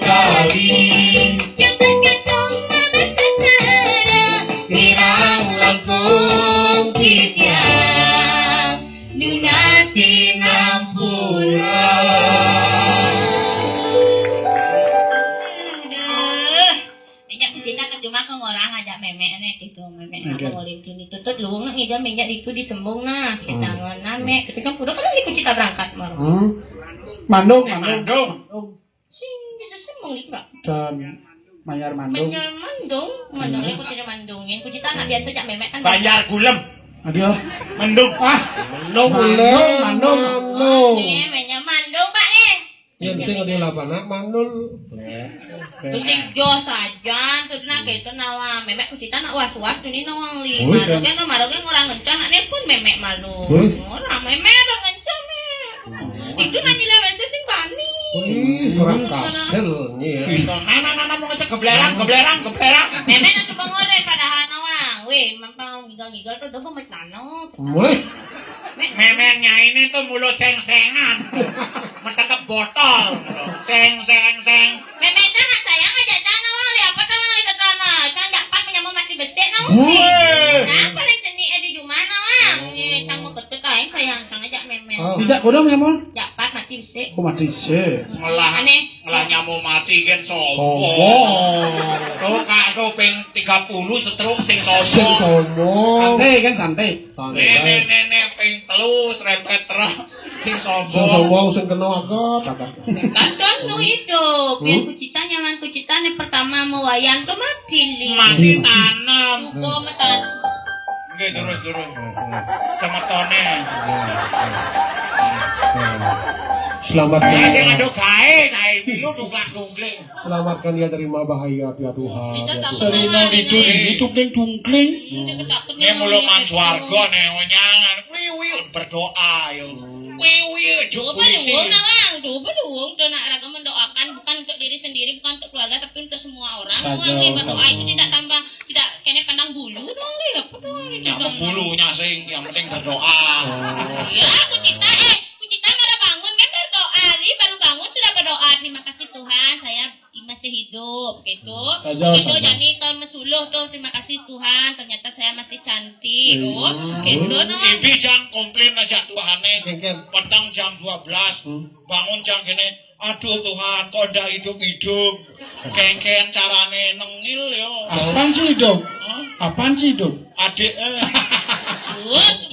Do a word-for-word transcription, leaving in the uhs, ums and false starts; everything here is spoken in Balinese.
Bali. Cepet katong mabasasara, kirang langkung titiang nunasi nampura. Aduh, inyak di sini kan cuma ke orang aja meme nih gitu, meme aku Oke. Mau itu ditutut luwung nih, dia minyak itu disembung nah, kita Hmm. Ngoname, tapi kan udah kan lagi kunci tak berangkat mau. Hmm. Mandung, Eh, mandung. Mandung. Mandung. Sing bisa sembung gitu, Pak. Dan Manyar Mandung. Manyar Mandung, Mandung Hmm. Aku tidak Mandung. Yang kunci tak anak biasa aja meme kan Banjar biasa. Gulem. Aduh. Mendung. Ah, Mendung, Mandung, Mandung. Mandung. Nih, menya Mandung, Pak, eh. Yang sing ada lapan, nak, Mandul. Pusing jos aja, tuh nah kayak itu nawa. Memek kucita nak was-was tuh nih nawang li. Wih. Maroge no, maroge orang ngencang, nak nelpon memek malu. Wih. Orang memek orang ngencang, mek. Itu nanya lewat sih sing bani. Wih, kurang kasil nih ya. Nah, nah, nah, nah, mau ngecek geblerang, geblerang, geblerang. Memek nasi pengorek padahal nawang. Wih, mampang ngigal-ngigal tuh udah mau celana. Wih. Memengnya ini tuh mulu seng-sengan. Menangkap botol. Seng, seng, seng. Memeng kan nak sayang aja, cang nawang li apa, nawang li ketana. Cang dapat menyambung mati besek nawang li. Weh. Nah, paling jenik di rumah nawang. Ye, cang mau ketut aing sayang, cang aja memeng. Oh. Tidak bodoh ya, Mon? Dapat mati besek. Aku mati sih. Ngelah, aneh. Ngelah nyamuk mati kan sombong. Sombong. Tuh, Kak, tuh ping tiga puluh stroke sing sombong. Sing sombong. Santai kan, santai. Santai. Nenek, nenek, ping telu serempet truk. Sing sombong. Sing sombong, sing kena agak. Kan nu itu, biar Hmm? Kucita nyaman, kucita nih pertama mau wayan tuh mati li. Mati Hmm. Tanam. Suko metan. Nggih, terus, terus. Semetone. Selamat Ya, sing mendengar. Aduh gawe, gawe pilu dungklak-dungkling. Selamatkan dia dari mabahaya, ya Tuhan, Kita ya tak Tuhan. Serina pernah diduri, dengar. Didungkling-dungkling. Ini mulo man swarga nih, onyangan. Wiwi berdoa yo. Wiwi Coba polisi. Luwung, nawang, coba luwung tuh nak raga mendoakan bukan untuk diri sendiri, bukan untuk keluarga, tapi untuk semua orang. Saja, Orang yang berdoa saja. Itu tidak tambah, tidak kena pandang bulu dong deh, apa dong gitu. Nyapa bulunya sing, yang penting berdoa. Oh. Ya, aku cita, eh, aku cita baru bangun kan berdoa, nih baru bangun sudah berdoa. Terima kasih Tuhan, saya masih hidup gitu. Aja gitu sama. Jadi kalau mesuluh tuh terima kasih Tuhan, ternyata saya masih cantik. Hmm. Oh, gitu no. Ibi jangan komplain aja Tuhan nih. Kengken. Petang jam dua belas, hmm. Bangun jam gini. Aduh Tuhan, kok ndak hidup-hidup. Kengken carane nengil yo. Apaan sih hidup? Hah? Apaan sih hidup? Adik eh. Terus